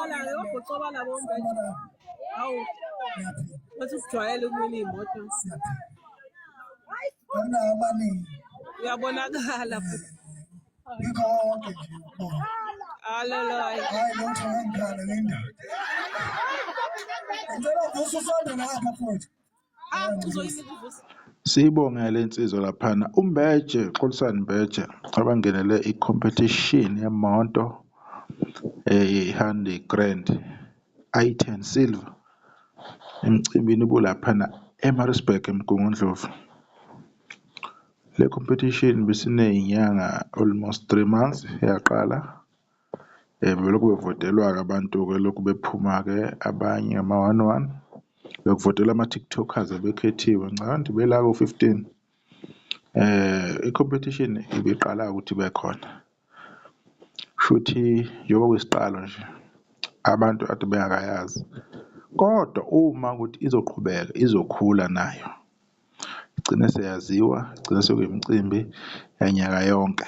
Wabhocobala-ke, wabhocobala bombe. Hawu, bathi usijwayele ukuwina iy'moto. Akunawo amaningi. Uyabonakala futhi. Yikho konke nje ukubonga. Alolo hayi. Hayi lutho ngangikhala ngendoda. Ngicela uvusa usonde lapha mfowethu. Ah, uzoyinika uvusa. Siyibonge le nsizwa laphana uMbeje, Xolisani Mbeje abangenele i-competition yemoto i-Hyundai Grand i10 Silver emcimbini ubulaphana eMaritzburg eMgungundlovu. Le competition bisiney'nyanga almost 3 months yaqala. Belokhu bevotelwa-ke abantu-ke lokhu bephuma-ke abanye ngama-one one. Bekuvotelwa ama-TikTokers abekhethiwe, ngicabanga ukuthi bela ko-15. I-competition ibiqala ukuthi ibe khona. Shuthi njengoba kuyisiqalo nje abantu kade bengakayazi kodwa uma ukuthi izoqhubeka izokhula nayo igcine seyaziwa, igcine sekuyimicimbi yanyaka yonke.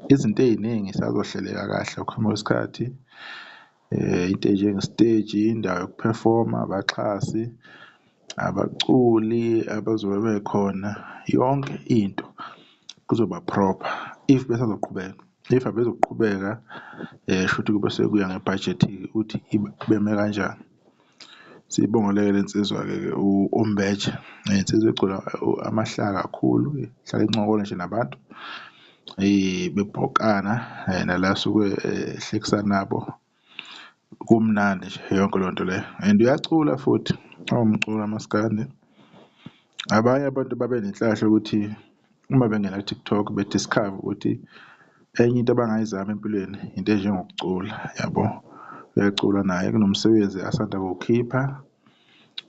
Izinto ey'ningi zisazohleleka kahle ngokuhamba kwesikhathi into ey'njenge-stage, indawo yokuphefoma, abaxhasi, abaculi abazobe bekhona, yonke into kuzoba proper if besazoqhubeka. If abezukuqhubeka shuthi kube sekuya ngebhajethi-ke ukuthi beme kanjani. Siyibonge-ke le nsizwa-ke uMbeje insizwa egcwele amahlaya kakhulu, ihlale incokola nje nabantu bebhokana nala asuke ehlekisana nabo kumnandi nje yonke leyo nto leyo and uyacula futhi uwumculi kamaskandi. Abanye abantu babe nenhlahla ukuthi uma bengena ku-TikTok be-discover-e ukuthi enye into abangayizama empilweni into enjengokucula yabo. Uyacula naye kunomsebenzi asanda kuwukhipha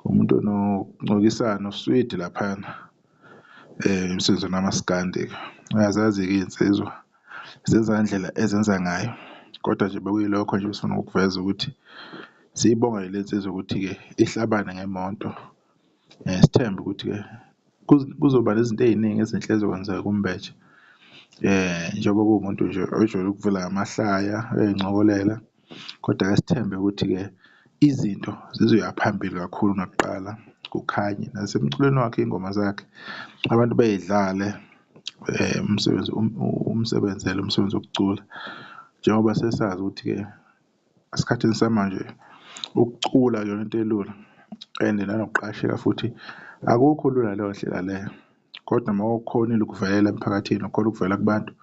umuntu onokuncokisana oswidi laphayana emsebenzini kamaskandi-ke. Uyazazi-ke iy'nsizwa zenza ngendlela ezenza ngayo kodwa nje bekuyilokho nje ebesifuna ukukuveza ukuthi siyibonge le nsizwa ukuthi-ke ihlabane ngemoto. Sithembe ukuthi-ke kuzoba nezinto ey'ningi ezinhle ezokwenzeka kuMbeje njengoba kuwumuntu nje ojwayele ukuvela ngamahlaya ey'ncokolela kodwa-ke sithembe ukuthi-ke izinto zizoya phambili kakhulu kunakuqala kukhanye nasemculweni wakhe iy'ngoma zakhe abantu bey'dlale umsebenzi umsebenzele umsebenzi wokucula njengoba sesazi ukuthi-ke esikhathini samanje ukucula akuyona into elula and nanokuqasheka futhi akukho lula leyo ndlela leyo. Kodwa uma ukhonile ukuvelela emphakathini, ukhona ukuvela kubantu,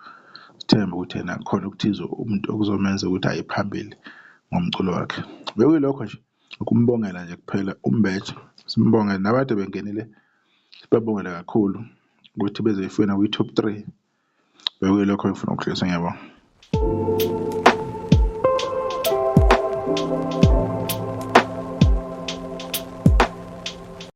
sithembe ukuthi ena khona okuthize umuntu okuzomenza ukuthi aye phambili ngomculo wakhe. Bekuyilokho nje ukumbongela nje kuphela uMbeje, simbongele nabade bengenile sibabongele kakhulu ukuthi beze befike nakwi-top three. Bekuyilokho engifuna ukudlulisa, ngiyabonga.